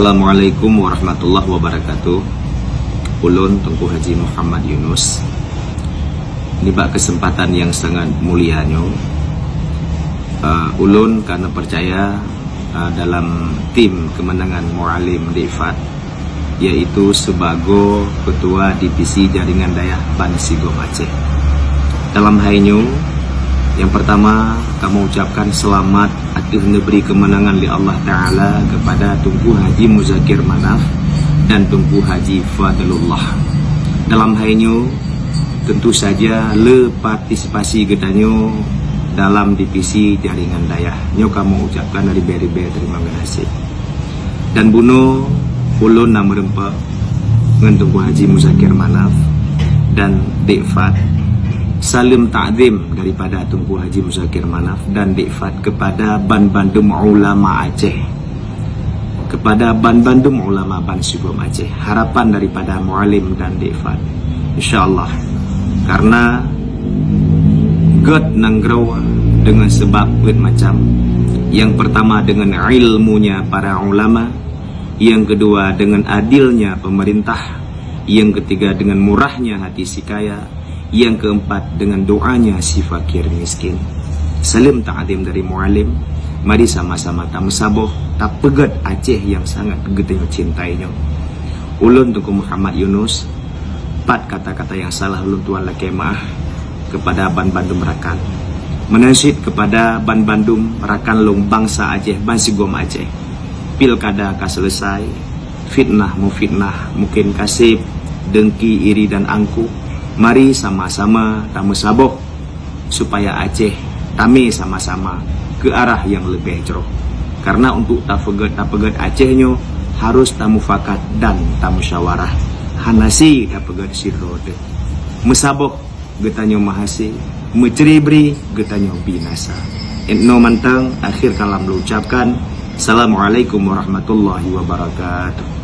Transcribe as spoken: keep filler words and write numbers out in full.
Assalamualaikum warahmatullahi wabarakatuh. Ulôn Teungku Haji Muhammad Yunus. Nibak keuseumpatan nyang sangat mulia nyoe, eh, ulôn ka neupeucaya, eh, dalam tim keumandangan Mualem Dek Fad, yaitu sibagoe Keutua Divisi Jaringan Dayah Ban Sigom Aceh. Dalam hai nyoe, nyang peurtama, kamoe ucapkan seulamat ateueh neubri keumandangan lé Allah Taala keupada Teungku Haji Muzakir Manaf dan Teungku Haji Fadlullah. Dalam hai nyoe, teuntu saja le partisipasi geutanyoe dalam divisi jaringan dayah. Nyoe kamoe ucapkan ribée-ribée teurimong geunaséh. Dan bunoe ulôn na meureumpok ngon Teungku Haji Muzakir Manaf dan Dek Fad. Saleuem takzim daripada Teungku Haji Muzakir Manaf dan Dek Fad keupada ban bandum ulama Aceh, keupada ban bandum ulama Ban Sigom Aceh. Harapan daripada Mualem dan Dek Fad, insya Allah, karena gét nanggroe deungon sabab peuet macam. Nyang peurtama deungon ilmunya para ulama, nyang keudua deungon adilnya peumeurintah, nyang keutiga deungon murahnya hati si kaya, nyang keumpat deungon doanya si fakir miskin. Saleuem takzim dari Mualem. Mari sama-sama tameusaboh, tapeugét Aceh nyang sangat geutanyoe cintai nyoe. Ulôn Teungku Muhammad Yunus, pat kata-kata nyang salah ulôn tuan lakée meu'ah keupada ban bandum rakan. Meunan cit keupada ban bandum rakan lôn bansa Aceh, Ban Sigom Aceh. Pilkada ka seuleusai, fitnah meufitnah mungken ka seb, dengki, iri dan angkuh. Mari sama-sama tameusaboh supaya Aceh tamé sama-sama keu arah nyang leubeh jroh. Karena untuk tapeugét, tapeugét Aceh nyoe harus tamufakat dan tamusyawarah. Hana sie tapeugét sidroe teuh. Meusaboh geutanyoe mahase, meucre-bre geutanyoe binasa. Inoe mantong akhé kalam lôn ucapkan. Assalamualaikum warahmatullahi wabarakatuh.